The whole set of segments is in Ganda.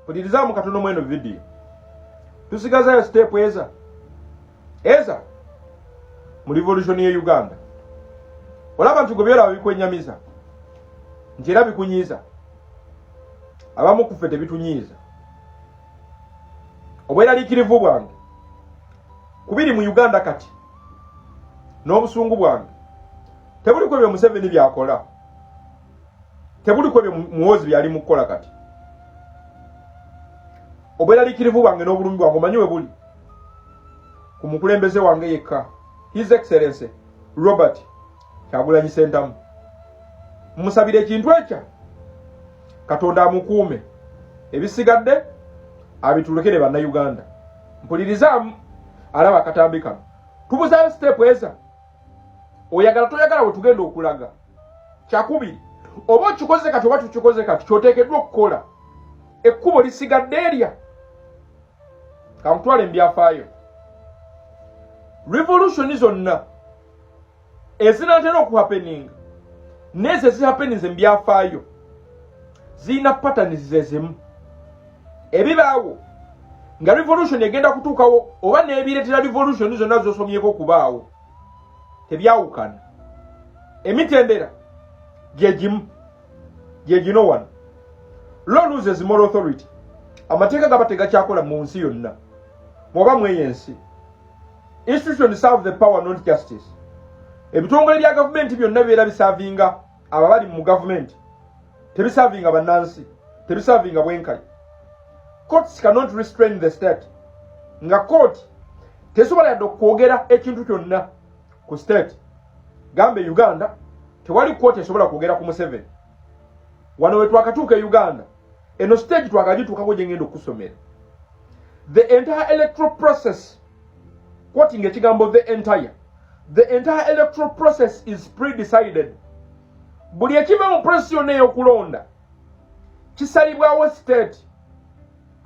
Pulirizaamu katono mweno vidiyo. Tusigazayo step eza mu revolution ye Uganda. Olaba nti gwe byolaba bikwenyamiza, nti era bikunyiiza. Abamu ku ffe tebitunyiiza. Obweraliikirivu bwange kubiri mu Uganda kati n'obusungu bwange tebuliko ebyo Museveni byakola, tebuliko ebyo Muhoozi byali mu kukola kati. Obweraliikirivu bwange n'obulumi bwange omanyi we buli ku mukulembeze wange yekka, His Excellency Robert Kyagulanyi Ssentamu. Musabira ekintu ekya Katonda amukuume, ebisigadde abitulekere Bannayuganda. Mpulirizaamu alaba akatambi kano, tubuzaayo step eza oyagala toyagala we tugenda okulaga. Kyakubiri, oba okikoze kati oba tukikoze kati, kyoteekeddwa okukola, ekkubo lisigadde erya kankutwala embyafaayo. Revolution zonna ezinaatera okuhappeninga n'ezo ezihappeninze mu byafaayo zirina patterns zezimu. Ebibaawo nga revolution egenda kutuukawo oba n'ebireetera revolution zonna z'osomyeko okubaawo tebyawukana. Emitendera gye gimu, gye gino wano. Law loses moral authority. Amateeka gaba tegakyakola mu nsi yonna bw'oba mweyo ensi. Institution serve the power, not justice. Ebitongole bya gavumenti byonna bibeera biservinga abo abali mu gavumenti, tebiservinga bannansi, tebiservinga bwenkanya. Courts cannot restrain the state. Nga court tesobola yadde okwogera ekintu kyonna ku state. Gambe Uganda tewali court esobola kwogera ku Museveni. Wano we twakatuuka e Uganda, eno stage twakagituukako gye ngenda okusomera. The entire electoral process, quoting ekigambo "the entire", the entire electoral process is pre-decided. Buli ekiva mu process yonna ey'okulonda kisalibwawo state.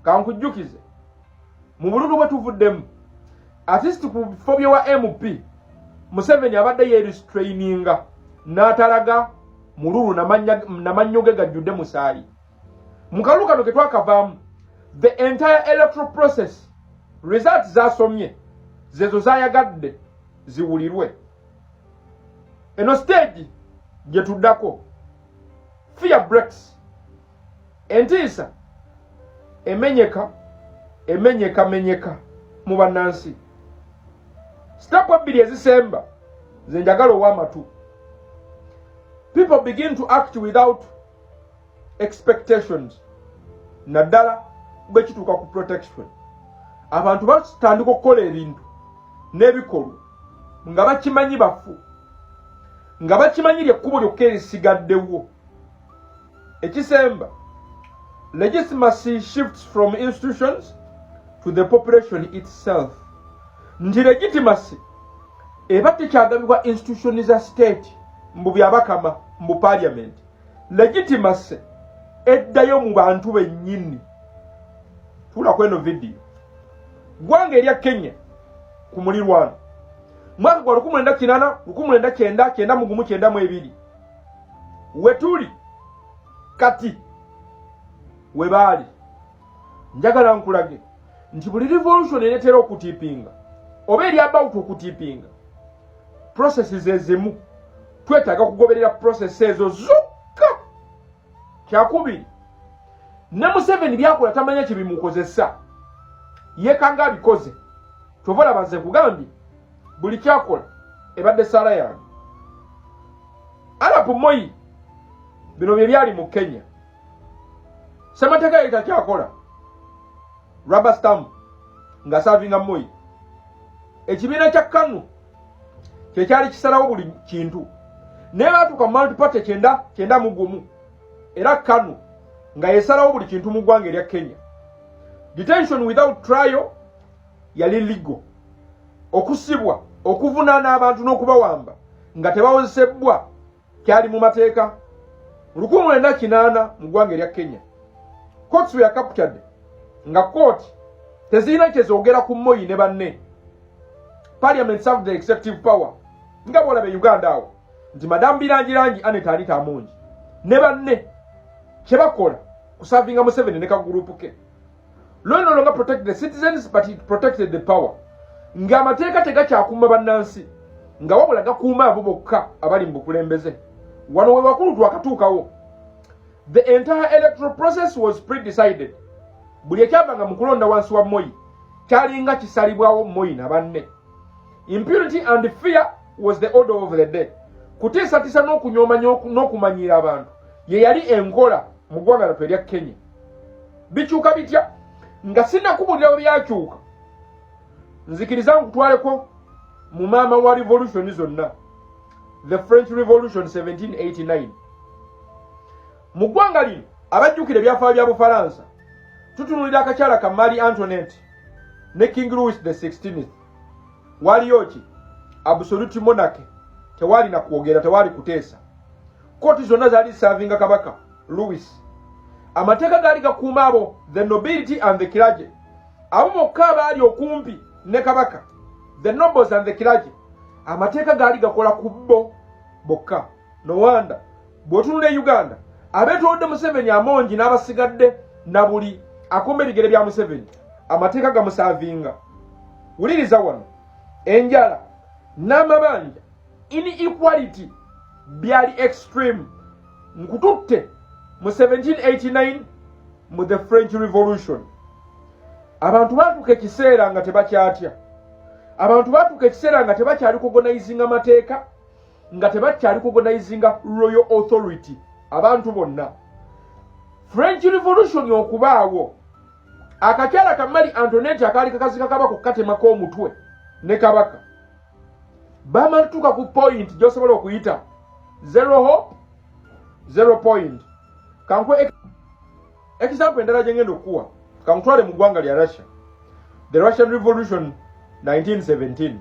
Kankujjukize, mu bululu bwe tuvuddemu, at least ku bifo byewa MP, Museveni abadde yerestraininga n'atalaga mululu namannyo ge gajjudde musaayi. Mu kalulu kano ke twakavaamu, the entire electoral process result zasomye zezo zayagadde ziwulirwe. Eno stage gye tuddako, fear breaks. Entiisa emenyeka, emenyeka menyeka mu bannansi. Step ebbiri ezisemba ze njagala ow'amatu. People begin to act without expectations, naddala bwe kituuka ku protection. Abantu batandika okukola ebintu n'ebikolwa nga bakimanyi bafu, nga bakimanyi lyekkubo lyokka erisigaddewo. Ekisemba, legitimacy shifts from institutions to the population itself. Nti legitimacy eba tekyagabibwa institution za state, mbu byabakama, mbu parliament. Legitimacy eddayo mu bantu bennyini. Tuulako eno vidiyo. Ggwanga erya Kenya ku mulirwano, mwaka gwa 1980, 1990, 91, 92, we tuli kati we baali. Njagala nkulage nti buli revolution eretera okutippinga oba eri about okutippinga, processes ezimu twetaaga kugoberera process ezo zokka. Kyakubiri, ne Museveni byakola tamanya kyebimukozesa, yekanga abikoze. Kyova olaba nze nkugambye buli kyakola ebadde saala yange. Arap Moi, bino bye byali mu Kenya. Semateeka yali takyakola, rubber stamp nga servinga Moi. Ekibiina kya KANU kyekyali kisalawo buli kintu, naye baatuuka mu multiparty 91, era KANU nga yesalawo buli kintu mu ggwanga erya Kenya. Detention without trial yali legal. Okusibwa, okuvunaana abantu n'okubawamba nga tebawozesebbwa kyali mu mateeka 1980 mu ggwanga erya Kenya. Courts were captured, nga court tezirina kyezoogera ku Moi ne banne. Parliament served the executive power, nga bwolaba e Uganda awo nti Madamu Birangirangi Annet Anita Amongi ne banne kye bakola kuservinga Museveni ne kagurupu ke. Law no longer protect the citizens, but it protected the power. Ng'amateeka tegakyakuuma bannansi, nga wabula gakuuma abo bokka abali mu bukulembeze. Wano we wakulu twakatuukawo. The entire electoral process was pre-decided. Buli ekyavanga mu kulonda wansi wa Moi kyalinga kisalibwawo Moi na banne. Impunity and fear was the order of the day. Kutiisatiisa n'okunyooma n'okumanyiira abantu ye yali enkola mu ggwanga lyaffe erya Kenya. Bikyuka bitya? Nga sinnakubulira bwe byakyuka, nzikiriza nkutwaleko mu maama wa revolution zonna, the French Revolution, 1789. Mu ggwanga lino, abajjukira ebyafaayo bya Bufalansa, tutunulira akakyala ka Marie Antoinette ne King Louis the 16th. Waliyo ki? Absolute monarchy. Tewali na kwogera, tewali kuteesa. Kooti zonna zaali ziservinga kabaka Louis. Amateeka gaali gakuuma abo, the nobility and the clergy, abo bokka abaali okumpi ne kabaka, the nobles and the clergy. Amateeka gaali gakola ku bo bokka. No wonder bw'otunula e Uganda, abeetolodde Museveni, Amongi n'abasigadde na buli akomba ebigere bya Museveni, amateeka gamuservinga. Wuliriza wano: enjala n'amabanja, inequality byali extreme. Nkututte mu 1789, mu the French Revolution. Abantu baatuuka ekiseera nga tebakyatya. Abantu baatuuka ekiseera nga tebakyali kurecognizinga mateeka, nga tebakyali kurecognizinga royal authority. Abantu bonna, French Revolution okubaawo, akakyala ka Marie Antoinette akaali kakazi ka kabaka okukatemako omutwe ne kabaka, bamatuuka ku point gy'osobola okuyita zero hope, zero point. Kankuwe example endala gye ngenda okukuwa. Kankutwale mu ggwanga lya Russia, the Russian Revolution, 1917,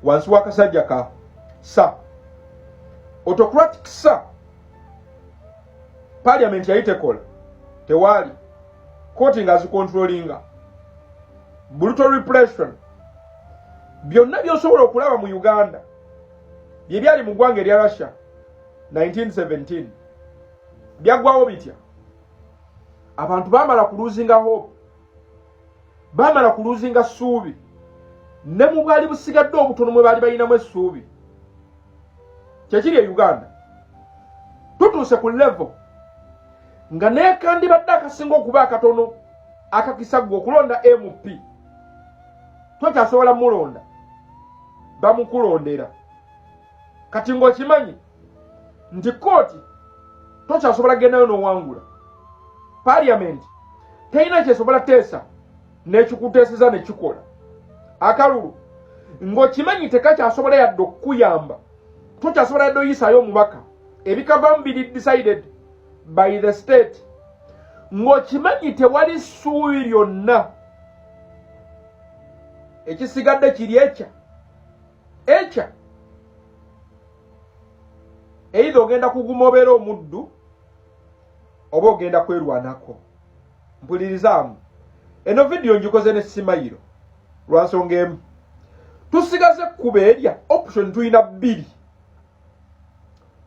wansi w'akasajja ka Tsar, autocratic Tsar. Parliament yali tekola, tewaali kooti nga zicontrollinga, brutal repression. Byonna by'osobola okulaba mu Uganda bye byali mu ggwanga erya Russia 1917. Byaggwawo bitya? Abantu baamala kulosinga hope, baamala kulosinga ssuubi, ne mu bwali busigadde obutono mwe baali balinamu essuubi. Kyekiri e Uganda, tutuuse ku level nga nekandibadde akasinga okuba akatono akakisa ggwe okulonda MP, tokyasobola mulonda, bamukulondera. Kati ng'okimanyi nti kooti tokyasobola gendayo n'owangula, parliament terina kyesobola teesa n'ekikuteeseza ne kikola, akalulu ng'okimanyi tekakyasobola yadde okukuyamba, tokyasobola yadde oyisaayo omubaka, ebikavaamu biri decided by the state, ng'okimanyi tewali ssuubi lyonna. Ekisigadde kiri ekya ekya either ogenda kuguma obeera omuddu oba ogenda kwerwanako. Mpulirizaamu, eno vidiyo ngikoze ne simayiro lwa nsonga emu. Tusigaze ekkuba erya option tulina bbiri: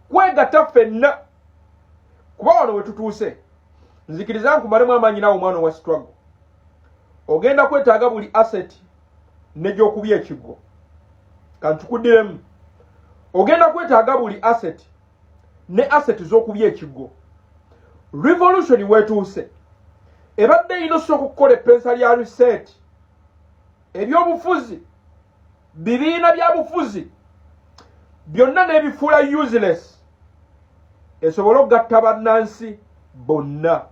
kwegatta ffenna, kuba wano we tutuuse, nzikiriza nkumalemu amaanyi naawe omwana owa struggle, ogenda kwetaaga buli asset negyokubya ekiggo. Kantukuddiremu: ogenda kwetaaga buli asset ne asset z'okubya ekiggo. Revolution weetuuse ebadde erina osooka okukola eppensa lya reset. Ebyobufuzi, bibiina bya bufuzi byonna n'ebifuula useless, esobole okugatta bannansi bonna.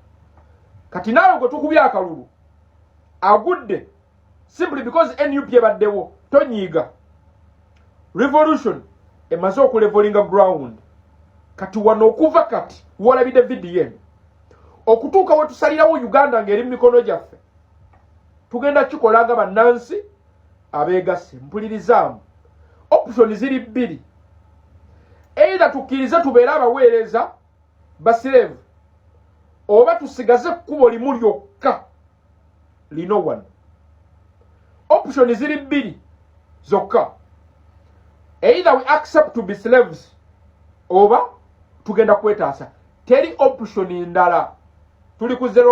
Kati naawe gwe tukubye akalulu agudde simply because NUP ebaddewo, tonyiiga. Revolution emaze okulevelinga ground. Kati wano, okuva kati wolabidde vidiyo eno okutuuka we tusalirawo Uganda ng'eri mu mikono gyaffe, tugenda kikola nga bannansi abeegasse. Mpulirizaamu, option ziri bbiri: either tukkirize tubeere abaweereza ba slave, oba tusigaze ekkubo limu lyokka lino wano. Option ziri bbiri zokka: either we accept to be slaves oba tugenda kwetaasa. Teri option ndala. Tuli ku zero.